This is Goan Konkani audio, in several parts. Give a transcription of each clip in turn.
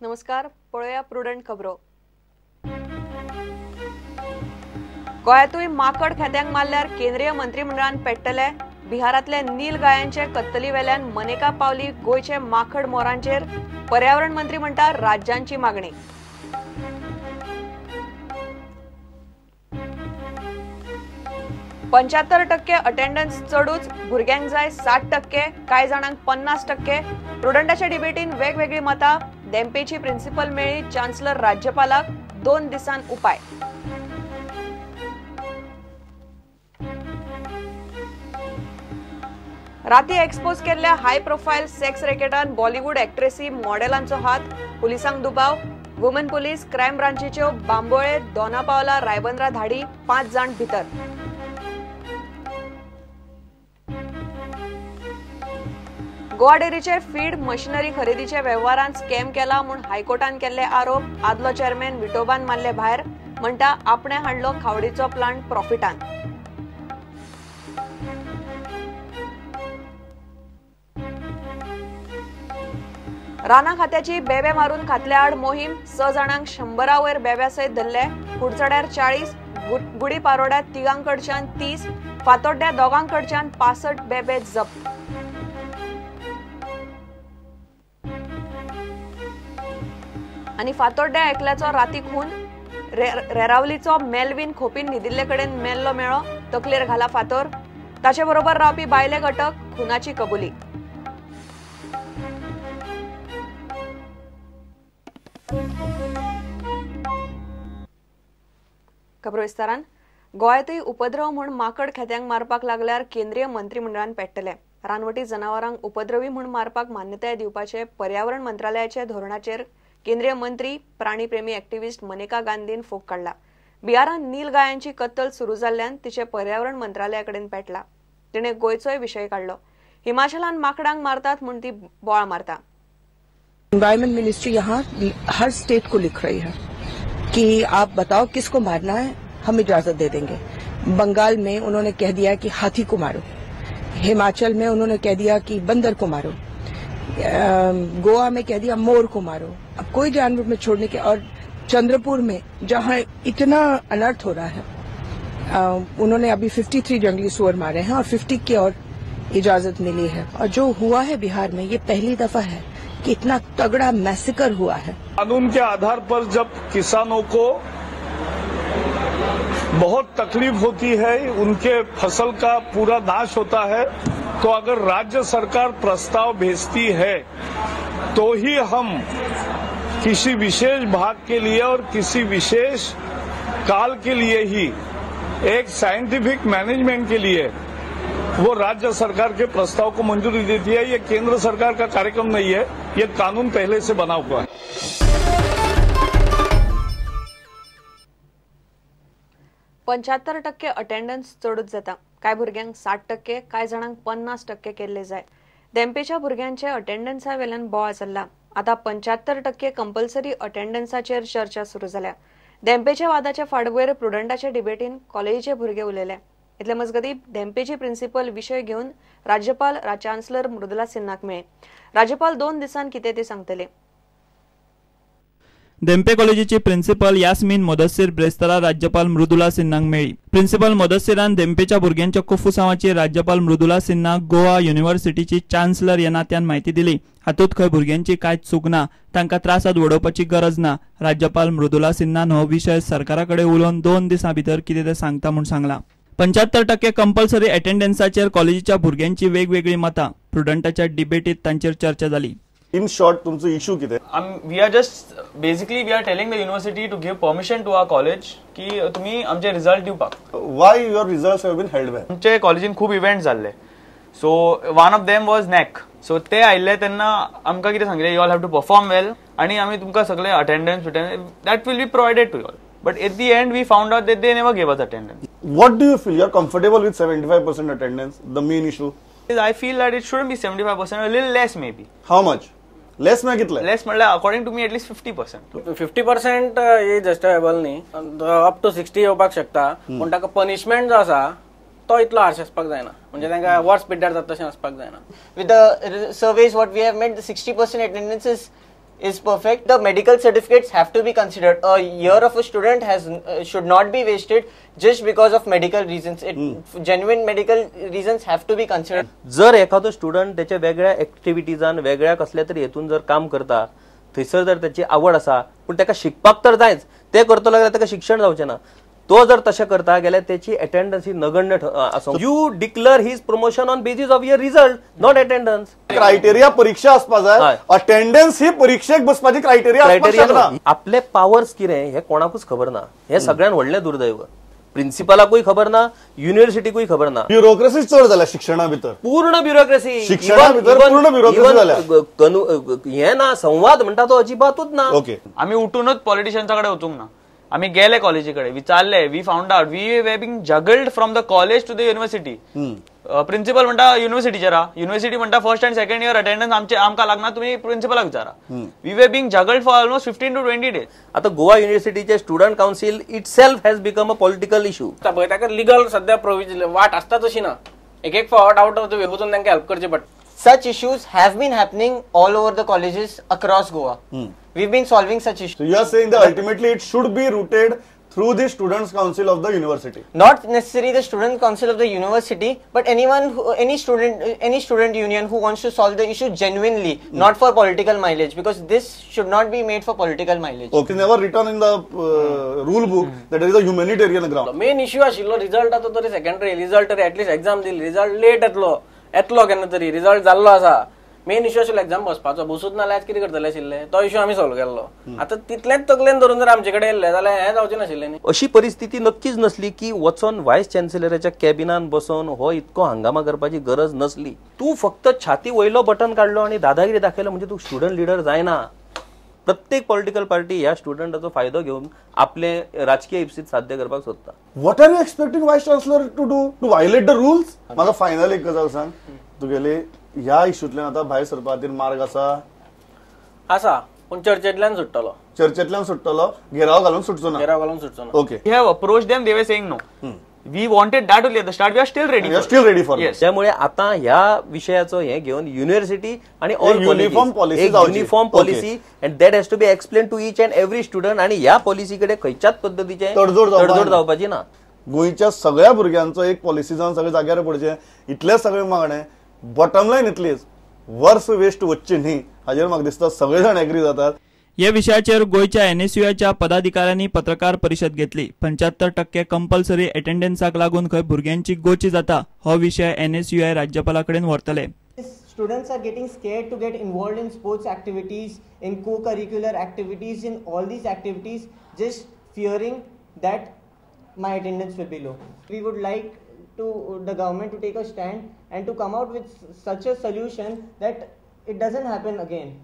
नमस्कार, पळोवया प्रुडंट खबरो. गोंयांतूय माकड खेत्यांक मारल्यार केंद्रीय मंत्रिमंडळान पेट्टले. बिहारांतले नील गायांचे कत्तली वेल्यान मनेका पावली गोंयचे माकड मोरांचेर. पर्यावरण मंत्री म्हणटा राज्यांची मागणी. 75% अटेंडन्स चडूच, भुरग्यांक जाय 60%, कांय जाणांक 50%. प्रुडंटाच्या डिबेटीन वेगवेगळी मतां. धेंपेची प्रिन्सिपल मेळ्ळी चान्सलर राज्यपालाक, 2 दिसांत उपाय. राती एक्सपोज केल्ल्या हाय प्रोफायल सेक्स रॅकेटान बॉलिवूड एक्ट्रेसी मॉडेलांचो हात, पुलिसांक दुबाव. वुमन पुलीस क्रायम ब्रांचीच्यो बांबोळे, दोनापावला, रायबंद्रा धाडी, 5 जाण भितर. गोवा डेअरीचे फीड मशिनरी खरेदीच्या वेव्हारांत स्कॅम केला म्हूण हायकोर्टान केल्ले आरोप. आदलो चेअरमॅन विटोबान मारले भायर, म्हणटा आपणे हाडलो खावडीचो प्लांट प्रॉफिटान. रानां खात्याची बेबे मारून खातल्या आड मोहीम. 6 जाणांक 100 वयर बेब्या सयत धरले. कुडचड्यार 40, गुडी पारोड्या 3 कडच्यान 30, फातोड्ड्या 2 कडच्यान 65 बेबे जप्त. आनी फातोड्ड्या एकल्याचो राती खून. रेरावलीचो मेलवीन खोपीन न्हिदिल्ले कडेन मेल्लो मेळ्ळो, तकलेर घाला फातोर. ताचे बरोबर रावपी बायलेक अटक, खुनाची कबुली. खबर विस्तारान. गोंयांतूय उपद्रव म्हूण माकड खेत्यांक मारपाक लागल्यार केंद्रीय मंत्रिमंडळान पेट्टले. रानवटी जनावरांक उपद्रवी म्हूण मारपाक मान्यताय दिवपाचे पर्यावरण मंत्रालयाच्या धोरणाचेर केंद्रीय मंत्री प्राणीप्रेमी एक्टिविस्ट मनेका गांधीन फोग काडला. बिहारांत नील गायांची कत्तल सुरू जाल्ल्यान तिचे पर्यावरण मंत्रालया कडेन पेटला. तिणें गोंयचोय विशय काडलो. हिमाचलान माकडांक मारतात म्हूण ती बोवाळ मारता. एनवायरमेंट मिनिस्ट्री यहाँ हर स्टेट को लिख रही है कि आप बताओ किसको मारना है, हम इजाजत दे देंगे. बंगाल में उन्होंने कह दिया कि हाथी को मारो, हिमाचल में उन्होंने कह दिया कि बंदर को मारो, गोवा में कह दिया मोर को मारो. अब कोई जानवर में छोड़ने के, और चंद्रपुर में जहां इतना अनर्थ हो रहा है, उन्होंने अभी 53 जंगली सुअर मारे हैं और 50 की और इजाजत मिली है. और जो हुआ है बिहार में, ये पहली दफा है कि इतना तगड़ा मैसेकर हुआ है. कानून के आधार पर जब किसानों को बहुत तकलीफ होती है, उनके फसल का पूरा नाश होता है, तो अगर राज्य सरकार प्रस्ताव भेजती है तो ही हम किसी विशेष भाग के लिए और किसी विशेष काल के लिए ही एक साइंटिफिक मैनेजमेंट के लिए वो राज्य सरकार के प्रस्ताव को मंजूरी देती है. ये केंद्र सरकार का कार्यक्रम नहीं है, ये कानून पहले से बना हुआ है. 75% अटेंडन्स चडूच जाता. कांय भुरग्यांक 60%, कांय जाणांक 50% केल्ले जाय. धेंपेच्या भुरग्यांचे अटेंडन्सा वेल्यान बोवाळ चल्ला. आतां 75% कंपल्सरी अटेंडन्साचेर चर्चा सुरू जाल्या. धेंपेच्या वादाच्या फाटभुंयेर प्रुडंटाच्या डिबेटीन कॉलेजीचे भुरगे उलयले. इतले मजगतीं धेंपेची प्रिन्सिपल विशय घेवन राज्यपाल चान्सलर मृदुला सिन्हाक मेळ्ळे. राज्यपाल 2 दिसांत कितें तें सांगतले. धेंपे कॉलेजीची प्रिन्सिपल यास्मीन मुदस्सीर ब्रेस्तारा राज्यपाल मृदुला सिन्हाक मेळ्ळी. प्रिन्सिपल मुदस्सीरान धेंपेच्या भुरग्यांच्या कोफुसांवाची राज्यपाल मृदुला सिन्हाक गोवा युनिव्हर्सिटीची चान्सलर ह्या नात्यान म्हायती दिली. हातूंत खंय भुरग्यांची कांयच चूक ना, तांकां त्रासांत वडोवपाची गरज ना. राज्यपाल मृदुला सिन्हान हो विशय सरकारा कडेन उलोवन 2 दिसां भितर कितें तें सांगता म्हूण सांगलां. 75% कंपल्सरी अटेंडन्साचेर कॉलेजीच्या भुरग्यांची वेगवेगळी मतां. प्रुडंटाच्या डिबेटीत तांचेर चर्चा जाली. इन शॉर्ट तुमचो इशू कितें? We are just basically we are telling the university to give permission to our college की तुम्ही आमचे रिजल्ट दिवपाक. Why your results have been held back? आमचे कॉलेजीन खूब इव्हेंट जाल्ले. So one of them was NAAC. So ते आयिल्ले तेन्ना आमकां कितें सांगलें, you all have to perform well आनी आमी तुमकां सगळे attendance that will be provided to you all. But at the end we found out that they never gave us attendance. What do you feel? You are comfortable with 75% attendance, the main issue? I feel that it shouldn't be 75%, a little less maybe. How much? Less म्हळ्यार कितले? Less म्हळ्यार according to me at least 50%. 50% हे जस्टिफायबल न्ही, अप टू 60 येवपाक शकता, पूण ताका पनिशमेंट जो आसा तो इतलो हार्श आसपाक जायना, म्हणजे तांकां वर्स पिड्ड्यार जाता तशें आसपाक जायना. With the surveys what we have made, the 60% attendance is is perfect. The medical certificates have to be considered. A year of a student has should not be wasted just because of medical reasons. It genuine medical reasons have to be considered. जर एखादो स्टुडंट त्याच्या वेगळ्या ऍक्टिव्हिटीजान वेगळ्या कसल्या तरी हेतून जर काम करता, थंयसर जर त्याची आवड आसा, पूण ताका शिकपाक तर जायच, ते करतलो जाल्यार ताका शिक्षण जावचें ना. तो जर तशें करता गेल्यार त्याची अटेंडन्स ही नगण्य आसूं. You declare his promotion on basis of your result, not attendance. Criteria परीक्षा आसपा जाय, अटेंडन्स ही परीक्षेक बसपाची क्रायटेरिया आसपाक शकना. आपले पावर्स कितें हे कोणाकूच खबर ना, हे सगळ्यात व्हडलें दुर्दैव. प्रिन्सिपलाकूय खबर ना, युनिव्हर्सिटीकूय खबर ना. ब्युरोक्रेसी चड जाल्या शिक्षणा भितर, पूर्ण ब्युरोक्रेसी शिक्षणा भितर पूर्ण ब्युरोक्रेसी जाल्या. हे ना संवाद म्हणटा तो अजिबातूच ना. ओके, आमी उठूनच पॉलिटिशियन्सा कडेन वचूंक ना, आमी गेले कॉलेजी कडेन विचारले, we found out we were being juggled from the college to the university. Principal म्हणटा युनिव्हर्सिटीचेर, युनिव्हर्सिटी म्हणटा first and second year attendance आमचे आमकां लागना, तुमी प्रिन्सिपलाक विचारा. We were being juggled for almost 15 to 20 days. आता Goa युनिव्हर्सिटीचे student council itself has become a political issue. पळय ताका लिगल सध्या प्रोविजन वाट आसता तशी ना, एक एक फावट आउट ऑफ the way वचून तांकां हेल्प करचें पडटा. Such issues have been happening all over the colleges across Goa. We've been solving such issues. So you are saying that ultimately it should be rooted through the Students' Council of the university. Not necessarily the Student Council of the university, but anyone, who, any student union who wants to solve the issue genuinely, not for political mileage, because this should not be made for political mileage. Okay, never written in the rule book that there is a humanitarian ground. Main issue आशिल्लो रिजल्ट आतां तरी सेकंडरी रिजल्ट तरी एटलीस्ट एक्झाम दिली, रिजल्ट लेट येतलो येतलो केन्ना तरी रिजल्ट जाल्लो आसा. मेन इश्यू आशिल्लो एक्झाम बसपाचो, बसूच ना जाल्यार कितें करतले आशिल्ले, तो इश्यू आमी सॉल्व केल्लो. आतां तितलेंच तकलेन धरून जर आमचे कडेन येयल्ले जाल्यार हें जावचें नाशिल्लें न्ही. अशी परिस्थिती नक्कीच नसली की वचोन वायस चान्सलराच्या कॅबिनान बसोन हो इतको हंगामा करपाची गरज नसली. तूं फक्त छाती वयलो बटन काडलो आनी दादागिरी दाखयलो म्हणजे तूं स्टुडंट लिडर जायना. प्रत्येक पॉलिटिकल पार्टी ह्या स्टुडंटाचो फायदो घेवन आपले राजकीय इप्सीत साध्य करपाक सोदता. What are you expecting vice chancellor to do? To violate the rules? म्हाका फायनल एक गजाल सांग, तुगेली ह्या इश्यूतल्यान आतां भायर सरपा खातीर मार्ग आसा? आसा, पूण चर्चेंतल्यान सुट्टलो. चर्चेंतल्यान सुट्टलो, घेराव घालून सुटचो ना. घेराव घालून सुटचो ना. Okay, we have approach them, they were saying no. We wanted that only at the start. We are still ready. We are still ready for it. त्यामुळे आता ह्या विषयाचो हे घेवन युनिव्हर्सिटी आणि all uniform policy, uniform policy, and that has to be explain to each and every student. आणि ह्या पॉलिसी कडे खंयच्याच पद्दतीचे तडजोड जावपाची ना. गोंयच्या सगळ्या भुरग्यांचो एक पॉलिसी जावन सगळे जाग्यार पडचे इतलें सगळें मागणें. बॉटम लायन इतलीच, वर्स वेस्ट वचचें न्ही हाजेर म्हाका दिसता सगळे जाण एग्री जातात. हे विशयाचेर गोंयच्या एनएसयूआयच्या पदाधिकाऱ्यांनी पत्रकार परिशद घेतली. 75% कंपल्सरी अटेंडन्साक लागून खंय भुरग्यांची गोची जाता हो विशय एनएसयूआय राज्यपाला कडेन व्हरतले. Students are getting scared to get involved in sports activities, in co-curricular activities, in all these activities, just fearing that my attendance will be low. We would like to the government to take a stand and to come out with such a solution that it doesn't happen again.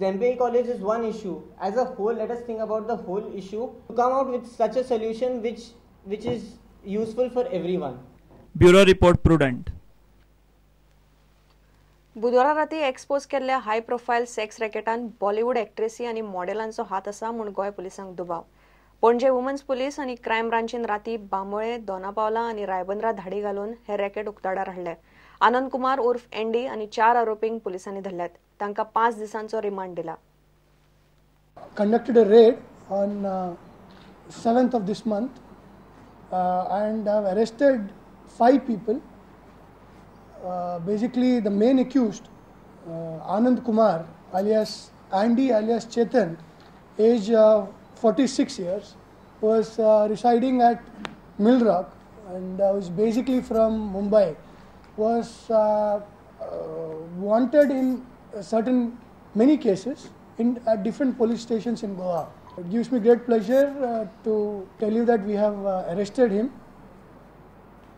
Dhempe College is one issue. As a whole, let us think about the whole issue to come out with such a solution which is useful for everyone. Bureau report, Prudent. बुधवारा राती एक्सपोज केल्ल्या हाय प्रोफायल सेक्स रॅकेटान बॉलिवूड एक्ट्रेसी आनी मॉडेलांचो हात आसा म्हूण गोंय पुलिसांक दुबाव. पणजे वुमन्स पुलीस आनी क्रायम ब्रांचीन राती बांबोळे, दोनापावला आनी रायबंदरा धाडी घालून हे रॅकेट उक्ताडार हाडले. आनंद कुमार उर्फ एंडी आनी 4 आरोपींक पुलिसांनी धरल्यात. तांकां 5 दिसांचो रिमांड दिला. Conducted a raid on 7th of this month and have arrested 5 people. Basically, the main accused, Anand Kumar alias Andy alias Chetan, age 46 years, was residing at Mill Rock and was basically from Mumbai, was wanted in certain many cases in at different police stations in Goa. It gives me great pleasure to tell you that we have arrested him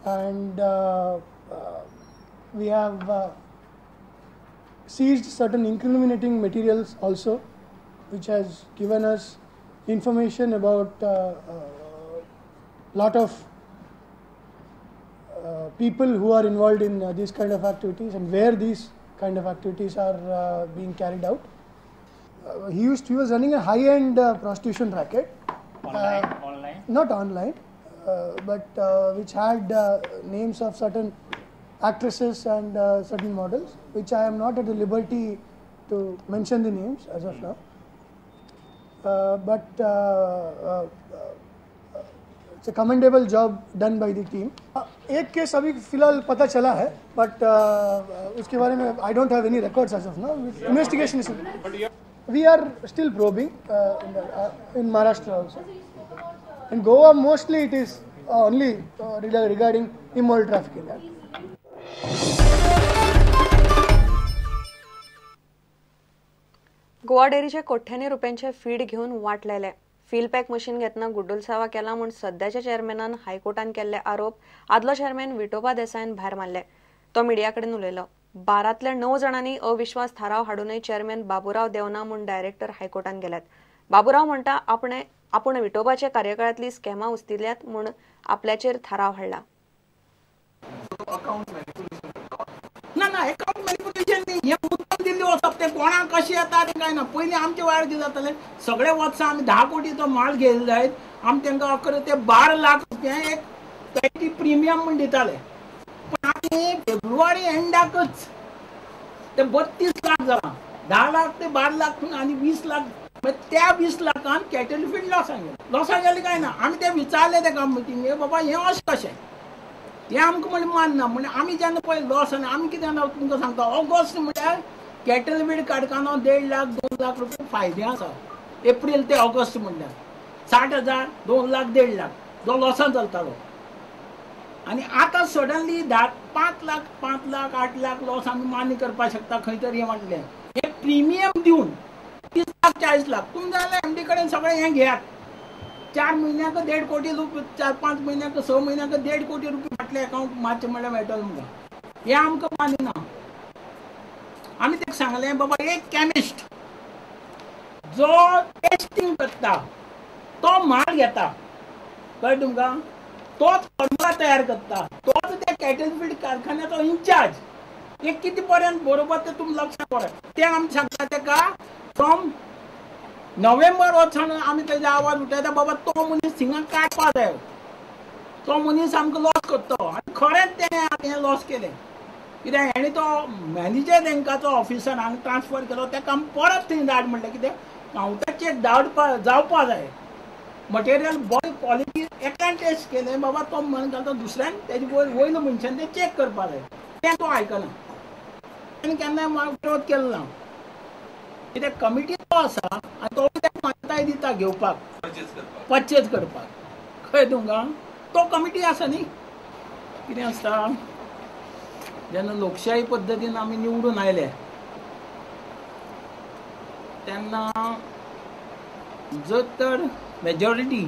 and we have seized certain incriminating materials also, which has given us information about lot of people who are involved in these kind of activities and where these kind of activities are being carried out. He was running a high-end prostitution racket. Online? Not online, but which had names of certain actresses and certain models, which I am not at the liberty to mention the names as of now, but it's a commendable job done by the team. एक केस अभी फिलहाल पता चला है, बट उसके बारे में I don't have any records as of now. Investigation is, we are still probing in Maharashtra also. In Goa mostly it is only regarding immoral trafficking act. Goa डेअरीचे कोट्यांनी रुपयांचे फीड घेवन वाट लायले. फील पॅक मशीन घेतना गुड्डुलसावा केला म्हूण सद्याच्या चेअरमॅनान हायकोर्टान केल्ले आरोप आदलो चेअरमॅन विठोबा देसायान भायर मारले. तो मिडिया कडेन उलयलो. 12तल्या 9 जाणांनी अविश्वास थाराव हाडूनय चेअरमॅन बाबुराव देवना म्हूण डायरेक्टर हायकोर्टान गेल्यात. बाबुराव म्हणटा आपूण विठोबाच्या कार्यकाळांतली स्कॅमां उस्तिल्यात म्हूण आपल्याचेर थाराव हाडला. ना ना, अकाउंट मॅनिप्युलेशन न्ही, हें मुद्दम दिल्ली वचप तें कोणाक कशें येता तें कांय ना. पयलीं आमच्या वेळार कितें जातालें, सगळे वर्सा आमी 10 कोटीचो माल घेयलो जायत आमी तांकां 11 ते 12 लाख रुपया एक पेटी प्रिमियम म्हूण दिताले. पूण आमी फेब्रुवारी एंडाकच ते 32 लाख जालां, 10 लाख ते 12 लाख आनी 20 लाख. त्या 20 लाखान कॅटल फीड लॉसान गेलें. लॉसान गेलें कांय ना, आमी ते विचारलें तेका मिटिंगे, बाबा हें अशें कशें, हें आमकां म्हणलें मानना. म्हणजे आमी जेन्ना पळय लॉस आनी आमी कितें जाणा तुमकां सांगता, ऑगस्ट म्हळ्यार कॅटल फीड कारखानो 1.5 लाख 2 लाख रुपया फायदे आसा. एप्रील ते ऑगस्ट म्हणल्यार 60,000 2 लाख 1.5 लाख जो लॉसान चलतालो. आनी आतां सडनली 5 लाख 5 लाख 8 लाख लॉस आमी मान्य करपाक शकता खंय तरी. हें म्हटलें हें प्रिमियम दिवन 30 लाख 40 लाख तुमी जाल्यार एमडी कडेन सगळें हें घेयात. 4 म्हयन्याक 1.5 कोटी रुपया, 4-5 म्हयन्याक 6 म्हयन्याक 1.5 कोटी रुपया फाटले अकावंट मातशें म्हणल्यार मेळटलो तुमकां. हें आमकां मान्य ना. आमी ताका सांगलें, बाबा एक कॅमिस्ट जो टेस्टींग करता तो माल घेता, कळ्ळें तुमकां, तोच फॉर्मुला तयार करता, तोच त्या कॅटल फीड कारखान्याचो इन्चार्ज. हें कितें पर्यंत बरोबर तें तुमी लक्षांत दवरात. तें आमी सांगता ताका फ्रॉम नोव्हेंबर वचून आमी तेजो आवाज उठयता, बाबा तो मनीस थिंगा काडपा जाय, तो मनीस आमकां लॉस करतलो. आनी खरेंच तेणें आतां हें लॉस केलें. कित्याक हेणें तो मॅनेजर बँकाचो ऑफिसर हांगा ट्रान्सफर केलो, ताका आमी परत थंय धाड म्हणलें, कितें कावंटर चॅक धाडपा जावपा जाय, मटेरियल बरें क्वॉलिटी एकल्यान टेस्ट केलें, बाबा तो मन घालता दुसऱ्यान तेजे वयर वयलो मनशान तें चॅक करपा जाय. तें तो आयकना, तेणें केन्नाय विरोध केलो ना. कित्याक कमिटी तो आसा आनी तो ताका मान्यताय दिता घेवपाक, परचेज करपाक, कळ्ळें तुमकां. तो कमिटी आसा न्ही. कितें आसता जेन्ना लोकशाही पद्दतीन आमी निवडून आयले तेन्ना जर तर मेजॉरिटी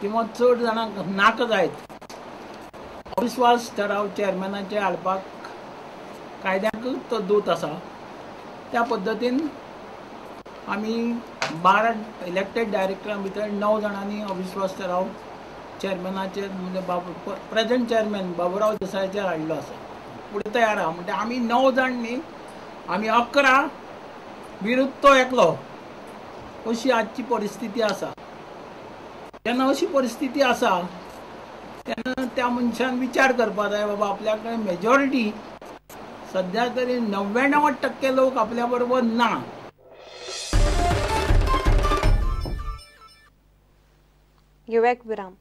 किंवा चड जाणांक नाका जायत अविश्वास ठराव चेअरमॅनाचे हाडपाक कायद्याकूच तो दूत आसा. त्या पद्दतीन आमी 12 इलेक्टेड डायरेक्टरां भितर 9 जाणांनी अविश्वास ठराव चेअरमॅनाचेर म्हणजे प्रेझेंट चेअरमॅन बाबुराव देसायाचेर हाडलो आसा. फुडें तयार आहा म्हणजे आमी 9 जाण न्ही, आमी 11 विरुद्ध तो एकलो, अशी आजची परिस्थिती आसा. जेन्ना अशी परिस्थिती आसा तेन्ना त्या मनशान विचार करपाक जाय, बाबा आपल्या कडेन मेजॉरिटी सद्या तरी 99% लोक आपल्या बरोबर ना. घेवया एक विराम.